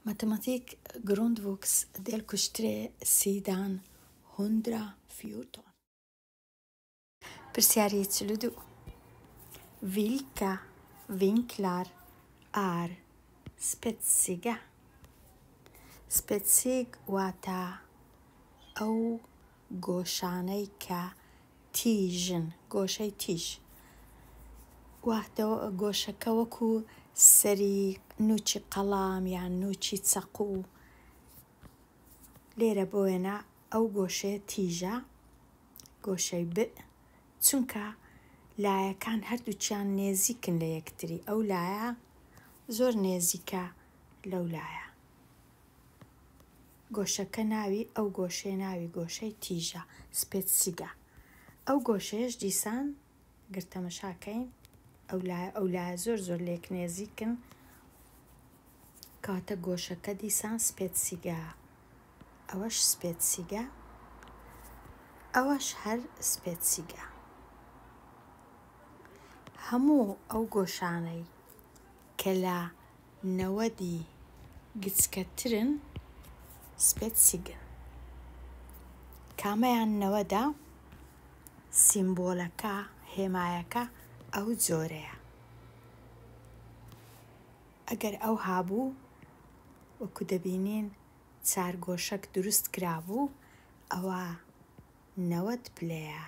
Matematikk grundvux delkurs tre sidan 114. پرسیاری 42. Vilka vinklar är spetsiga؟ Spetsig واتە ئەو گۆشانەی کە تیژن، گۆشەی تیژ. واتە گۆشەکە وەکو سەری نووکی قەڵەم یان نووکی چەقوو. لێرە بۆ وێنە ئەو گۆشەیە تیژە، گۆشەی ب، چونکە لایەکان هەردووکیان نێزیکن لە یەکتری، ئەو لایە زۆر نێزیکە لەو لایە. گۆشەکە ناوی ئەو گۆشەیە ناوی گۆشەی تیژە، spetsiga. ئەو گۆشەیەش دیسان گەر تەمەشا کەین ئەو لایە ئەو لایە زۆر زۆر لێک نێزیکن، کەواتە گۆشەکە دیسان spetsiga، ئەوەش spetsiga، ئەوەش هەر spetsiga. هەموو ئەو گۆشانەی کە لە نەوەدی گچکەترن spetsiga ن. کامەیان نەوەدە؟ سیمبۆلەکە، هێمایەکە ئەو جۆرەیە. ئەگەر ئەوها بوو، وەکو دەبینین چارگۆشەک دروست کرابوو، ئەوە 90 پلەیە.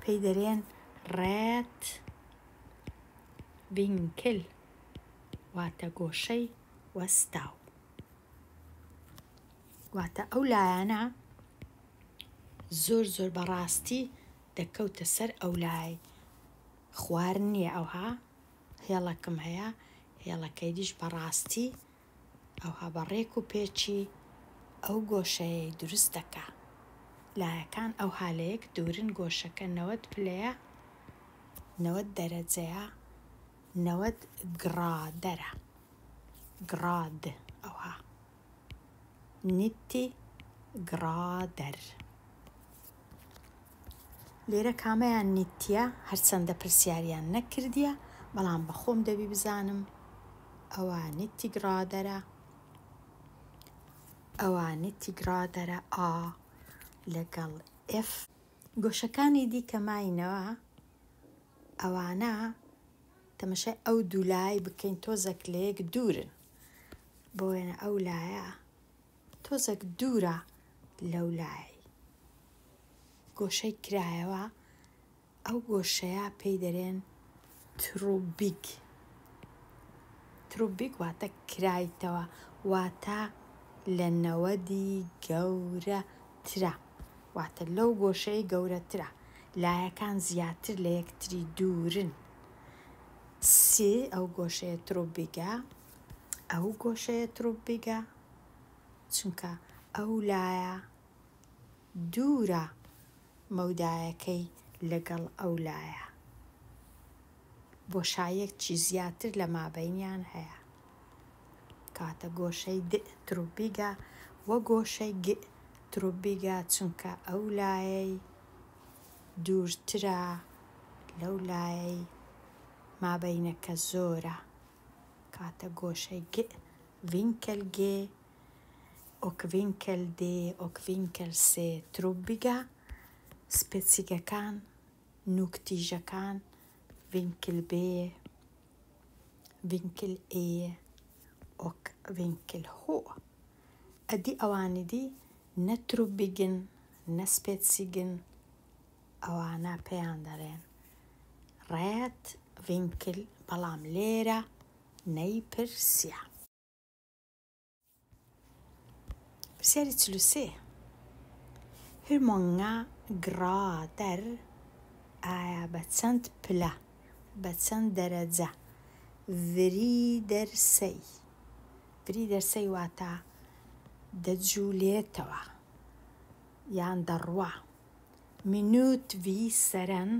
پێی دەرێن rät vinkel، واتە گۆشەی وەستاو. واتە ئەو لایانە زۆر زۆر بە ڕاستی دەکەوتە سەر ئەو لای. خوار نییە ئەوها هێڵەکم هەیە، هێڵەکەی دیش بە ڕاستی ئەوها بە ڕێک و پێکی ئەو گۆشەیەی دروست دەکا. لایەکان ئەوها لە یەک دوورن، گۆشەکە 90 پلەیە، 90 دەرەجەیە، 90 grader ە، grad ئەوها nittio grader. لێرە کامەیان nittio یە؟ هەرچەندە پرسیاریان نەکردیە، بەڵام بە خۆم دەبی بزانم ئەوە nittio grader ە، ئەوە nittio grader ە ئا لەگەڵ F. گۆشەکانی دیکە ماینەوە، ئەوانە تەمەشای ئەو دوو لای بکەین تۆزەک لە یەک دوورن. بۆ وێنە ئەو لایە تۆزەک دوورە لەو لای. گۆشەی کرایەوە، ئەو گۆشەیە پێی دەرێن trubbig. Trubbig واتە کرایتەوە، واتە لە نەوەدی گەورەترە، واتە لەو گۆشەی گەورەترە، لایەکان زیاتر لە یەکتری دوورن. سی ئەو گۆشەیە trubbig ە، ئەو گۆشەیە trubbig ە، چونکە ئەو لایە دوورە مەودایەکەی لەگەڵ ئەو لایە، بۆشایەکی زیاتر لە مابەینیان هەیە. کاتە گۆشەی د trubbig ە و گۆشەی گ trubbig ە، چونکە ئەو لایەی دوورترە لەو لایەی مابەینەکە زۆرە. کاتە گۆشەی گ vinkel G och vinkel D och vinkel C trubbiga. Spetsiga کان نوک تیژەکان vinkel B، vinkel E och vinkel H. ئەدی ئەوانی دی نە trubbig ن نە spetsiga ن، ئەوانە پێیان دەڵێن rät vinkel، بەڵام لێرە نەیپرسیە. پرسیاری 43. Hur många grader ئایا بە چەند پلە، بە چەند دەرەجە vrider sig؟ Vrider sig واتە دەجوولێتەوە یان دەڕوا. Minutvisaren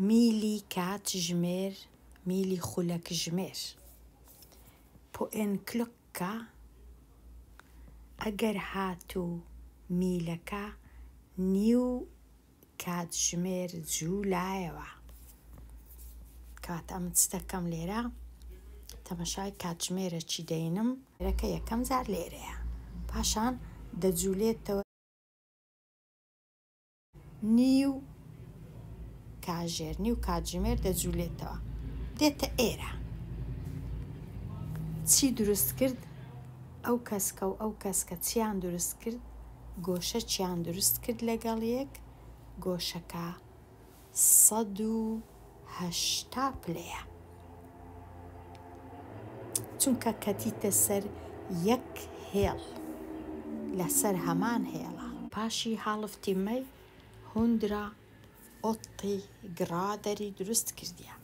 میلی کاتژمێر، میلی خولەکژمێر. På en klocka ئەگەر هاتوو میلەکە نیو کاتژمێر جوولایەوە. کەواتە ئەمن چ دەکەم لێرە؟ تەمەشای کاتژمێرە چی دەینم. ەکە یەکەم جار لێرەیە پاشان دەجولێتەوە نیو کاژێر نیو کاتژمێر دەجولێتەوە دێتە ئێرە چی دروست کرد ئەو کەسکە و ئەو کەسکە چیان دروست کرد گۆشە چیان دروست کرد لەگەڵ یەک گۆشەکە 180 پلەیە چونکە کەتیتە سەر یەک هێڵ لەسەر هەمان هێڵە. پاشی halvtimme 180 grader ی دروست کردیە.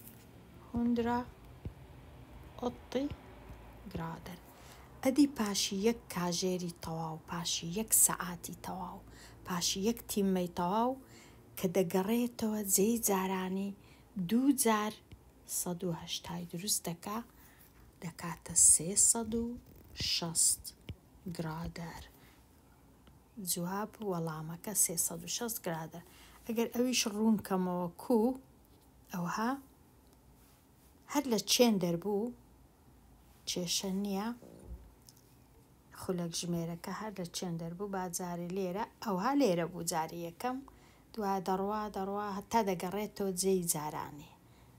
180 grader. ئەدی پاشی یەک کاژێری تەواو، پاشی یەک سەعاتی تەواو، پاشی یەک timme ی تەواو کە دەگەڕێتەوە جێی جارانی دوو جار 180 ی دروست دەکا، دەکاتە 360 grader. جواب وەڵامەکە 360 grader. ئەگەر ئەویش ڕوون کەمەوە کوو ئەوها هەر لە چێن دەربوو کێشە نییە خولەک ژمێرەکە هەر لە چێن دەربوو با جارێ لێرە ئەوها لێرە بوو جاری یەکەم دوا دەڕوا دەڕوا هەتا دەگەڕێتەوە جێی جارانی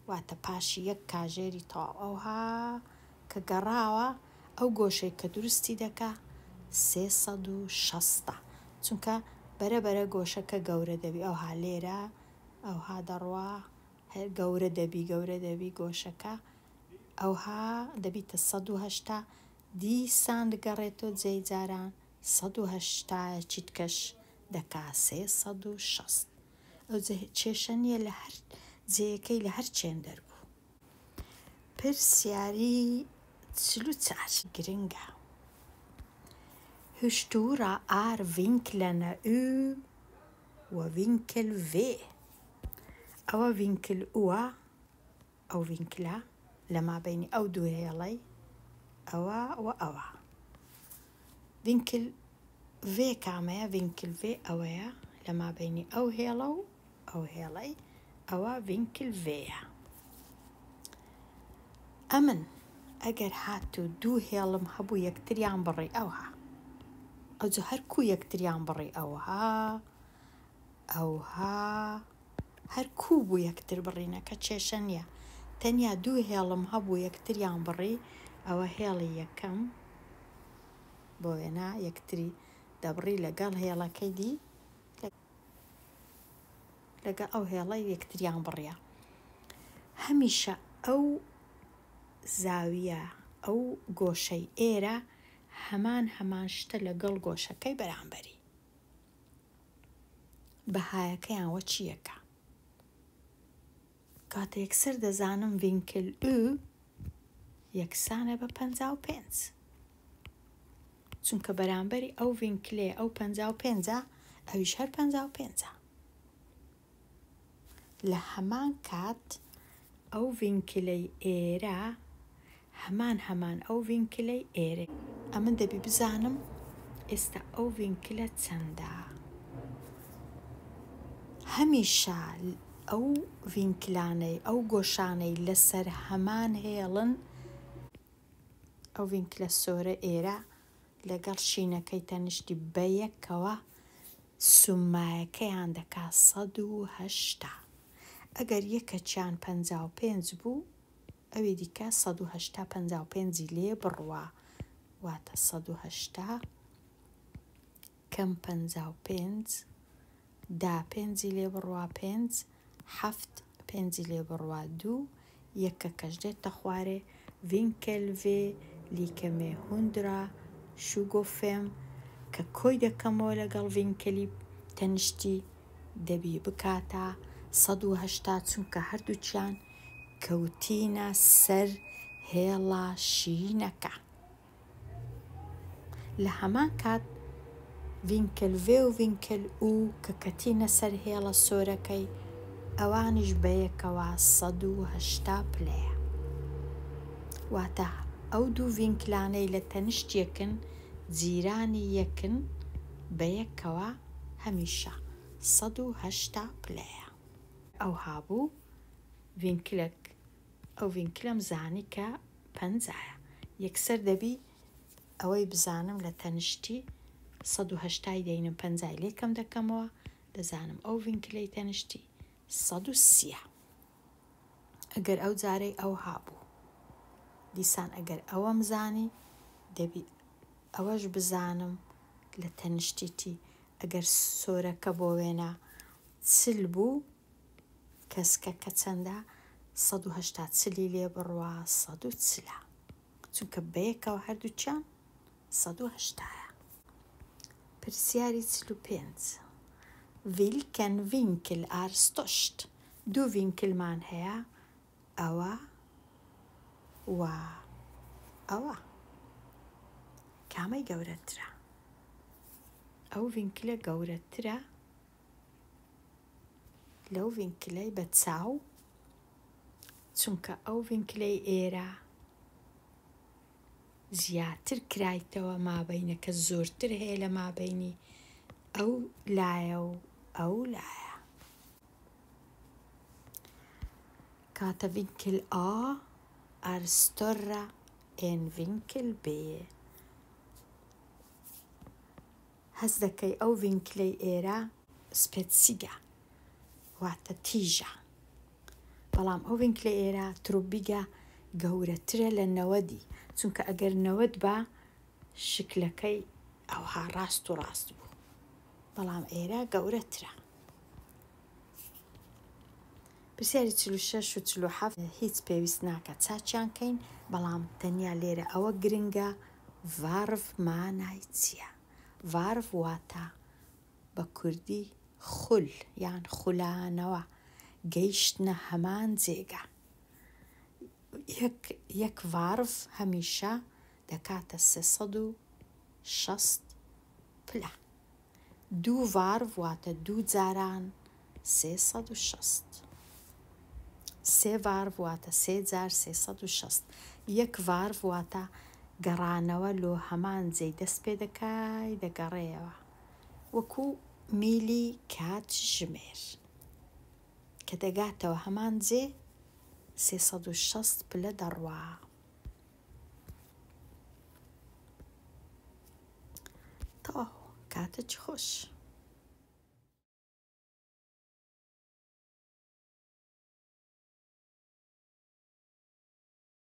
واتە پاشی یەک کاژێری تەواو ئەوها کە گەڕاوە ئەو گۆشەی کە دروستی دەکا 360 چونکە بەرە بەرە گۆشەکە گەورە دەبی ئەوها لێرە ئەوها دەڕوا هەر گەورە دەبی گەورە دەبی گۆشەکە ئەوها دەبیتە 180 دیسان دەگەڕێتەوە جێی جاران 180 چیتکەش دەکا 360 ئەو کێشە نییە لە هەر جێیەکەی لە هەر چێن دەربوو. پرسیاری 44 گرنگە. Hur stora är vinklarna U och vinkel V? ئەوە vinkel U ە ئەو vinkel ە لە مابینی ئەو دوو هێڵەی ئەوە و ئەوە. vinkel V کامەیە؟ vinkel V ئەوەیە لە مابینی ئەو هێڵە و ئەو هێڵەی ئەوە vinkel V یە. ئەمن ئەگەر هاتوو دوو هێڵم هەبوو یەکتریان بڕی ئەوها ئەوجا هەر کو یەکتریان بڕی ئەوها ئەوها هەر کوو بوو یەکتر بڕینەکە کێشە نییە تەنیا دوو هێڵم هەبوو یەکتریان بڕی ئەوە هێڵی یەکەم بۆ وێنا یەکتری دەبڕی لەگەڵ هێڵەکەی دی لەگەڵ ئەو هێڵەی یەکتریان بڕیە هەمیشە ئەو زاویە ئەو گۆشەی ئێرە هەمان هەمان شتە لەگەڵ گۆشەکەی بەرامبەری بەهایەکەیان وە چییەکە کاتە یەکسەر دەزانم vinkel U یەکسانە بە 55 چونکە بەرامبەری ئەو vinkel ێ ئەو 55 ئەویش هەر 55 لە هەمان کات ئەو vinkel ەی ئێرە هەمان هەمان ئەو vinkel ەی ئێرە ئەمن دەبی بزانم ئێستا ئەو vinkel ە چەندە هەمیشە ئەو vinkel انەی ئەو گۆشانەی لەسەر هەمان هێڵن ئەو vinkel ە سۆرە ئێرە لەگەڵ شینەکەی تەنیشتی بەیەکەوە summa یەکەیان دەکا 180 ئەگەر یەکەچیان 55 بوو ئەوی دیکە 180 55 لێ بڕوا واتە 180 کەم 55 دا پێنجی لێ بڕوا پێنج حەفت پێنجی لێ بڕوا دوو یەکەکەش دێتە خوارێ vinkel V lika med 125 کە کۆی دەکەمەوە لەگەڵ vinkel ی تەنیشتی دەبی بکاتە 180 چونکە هەردووچیان کەوتینە سەر هێڵا شینەکە. لە هەمان کات vinkel V و vinkel U کە کەتینە سەر هێڵە سۆرەکەی ئەوانیش بەیەکەوە 180 پلەیە. واتە ئەو دوو vinkel انەی لە تەنیشت یەکن جیرانی یەکن بەیەکەوە هەمیشە 180 پلەیە. ئەوها بوو vinkel ێک ئەو vinkel ەم زانی کە پەنجایە. یەکسەر دەبی ئەوەی بزانم لە تەنشتی 180 ی دەینم پەنجای لێ کەم دەکەمەوە دەزانم ئەو ڤینکلەی تەنشتی 130 ە. ئەگەر ئەو جارەی ئەوها بوو دیسان ئەگەر ئەوەم زانی دەبی ئەوەش بزانم لە تەنشتیتی ئەگەر سۆرەکە بۆ وێنە 40 بوو کەسکەکە چەندە 180 چلی لێ بڕوا 140 چونکە بەیەکەوە هەردووکیان 180یە. پرسیاری 45 Vilken vinkel är störst؟ دوو ڤینکلمان هەیە ئەوە و ئەوە کامەی گەورەترە؟ ئەو ڤینکلە گەورەترە لەو ڤینکلەی بە چاو چونکە ئەو ڤینکلەی ئێرە زیاتر کرایتەوە مابینەکە زۆرتر هەیە لە مابینی ئەو لایە و ئەو لایە. کاتە vinkel A är större än vinkel B. هەست دەکەی ئەو ڤینکلەی ئێرە spetsig ە واتە تیژە بەڵام ئەو ڤینکلەی ئێرە trubbig ە گەورەترە لە نەوەدی چونکە ئەگەر 90 با شکلەکەی ئەوها ڕاست و ڕاست بوو بەڵام ئێرە گەورەترە. پرسیاری 46 و 47 هیچ پێویست ناکە چاچیان کەین بەڵام تەنیا لێرە ئەوە گرنگە varv مانای چییە؟ varv واتە بە کوردی خول یان خولانەوە گەیشتنە هەمان جێگا. یەک یەک varv هەمیشە دەکاتە 360 پلە. دوو varv واتە دوو جاران 360. سێ varv واتە سێ جار 360. یەک varv واتە گەڕانەوە لۆ هەمان جێی دەست پێ دەکای دەگەڕێیەوە وەکو میلی کاتژمێر کە دەگاتەوە هەمان جێ 360 پلە دەڕوا. تەواو کاتێکی خۆش.